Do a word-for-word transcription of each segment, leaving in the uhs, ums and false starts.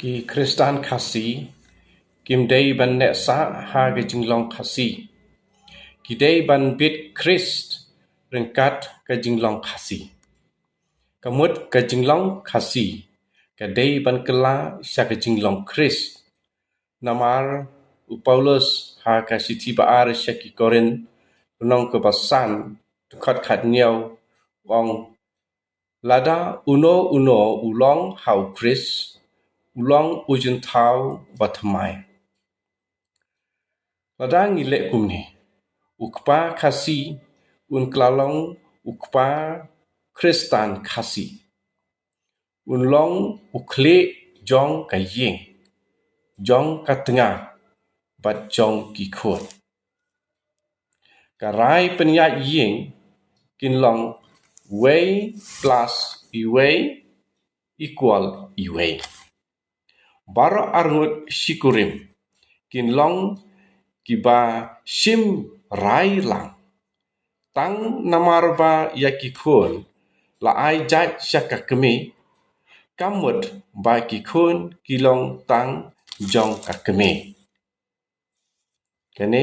Ki Khristan Khasi kim dei ban neh sah ha ka jinglong Khasi. Ki dei ban bit Khrist ryngkat ka jinglong Khasi. Ka mut ka jinglong Khasi ka dei ban kylla sha ka jinglong Khrist. Namar u Paulus ha ka shithi ba ar sha ki Korinth, lynnong kaba san, dkhot khathynñiew, u ong, lada uno uno u long ha u Khrist, u long u jingthaw ba thymmai. Lada ngi leh kumne, u kpa Khasi un kylla long u kpa Khristan Khasi. Un long u khlieh jong ka ïing, jong ka tnga, bad jong ki khun. Ka rai pynïaid ïing kin long wei plus iwei equal iwei. Baroh arngut shikurim kin long kiba shim rai lang. Tang namar ba ïa ki khun la ai jait sha ka kmie, ka mut ba ki khun ki long tang jong ka kmie. Kane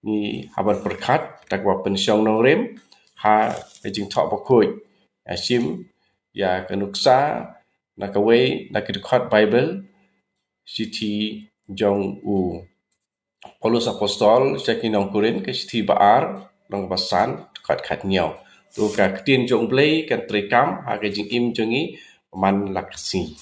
ngi hap ban pyrkhat da kaba pynshong nongrim ha ka Jingthoh Bakhuid. Ïa shim ïa ka nuksa na kawei na ki dkhot Baibl, shithi jong u Paulus Apostol sha ki nong Korinth, ka shithi ba ar, lynnong ba san, dkhot khathynñiew. To ka ktien jong U Blei kan treikam ha ka jingim jong ngi man la ka sngi.